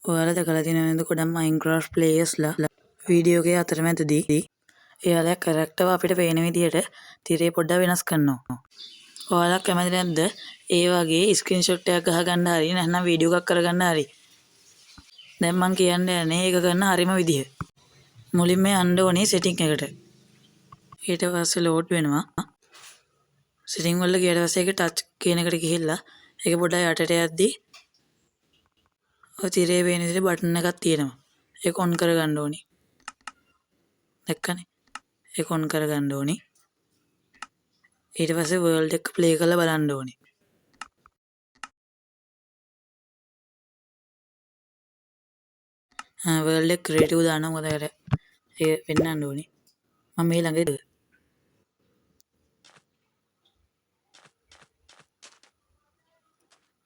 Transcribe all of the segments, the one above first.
ඔයාලා දැකලා තියෙනව නේද ගොඩක් මයින්ක්‍රාෆ්ට් ප්ලේයර්ස්ලා වීඩියෝ එකේ අතරමැදදී එයාලා කැරක්ටර් අපිට පේන විදිහට තිරේ පොඩ්ඩක් වෙනස් කරනවා. ඔයාලා කැමති නැද්ද ඒ වගේ ස්ක්‍රීන්ෂොට් එකක් ගහගන්න හරි නැත්නම් වීඩියෝ එකක් කරගන්න හරි? දැන් මං කියන්න යන්නේ ඒක කරන හරිම විදිහ. මුලින්ම යන්න ඕනේ සෙටින් එකට. ඊට පස්සේ ලෝඩ් වෙනවා. සෙටින් වල ගියට පස්සේ ඒක ටච් කියන එකට ගිහිල්ලා ඒක පොඩ්ඩක් යටට යද්දී ඔය තිරේ පේන විදිහට බටන් එකක් තියෙනවා. ඒක ඔන් කරගන්න ඕනි. දැක්කනේ. ඒක ඔන් කරගන්න ඕනි. ඊට පස්සේ වර්ල්ඩ් එක ප්ලේ කරලා බලන්න ඕනි. වර්ල්ඩ් එක ක්‍රියේටිව් දානවා, මොකද අර ඒක පෙන්වන්න ඕනි. මම මේ ළඟ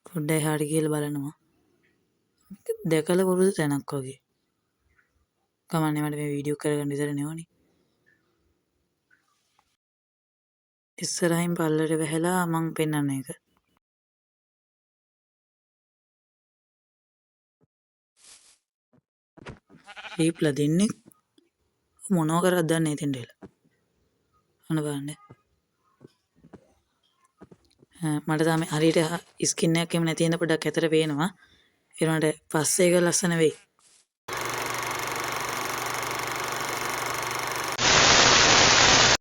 පොඩ්ඩක් එහාට ගිහලා බලනවා. දැකලා පුරුදු තැනක් වගේ. කමන්නේ, මට මේ වීඩියෝ කරගන්න විතරනේ ඕනි. ඉස්සරහින් පල්ලට වැහලා මං පෙන්වන්න එක. ෂීප්ලා දෙන්නෙක් මොනවා කරත් දන්නේ එතෙන්ට වෙලා. ඔන්න බලන්න. මට තාම හරියට ස්කින් එකක් එහෙම නැති හින්දා පොඩ්ඩක් ඇතර පේනවා. ඒ වුණාට පස්සේ ඒක ලස්සන වෙයි.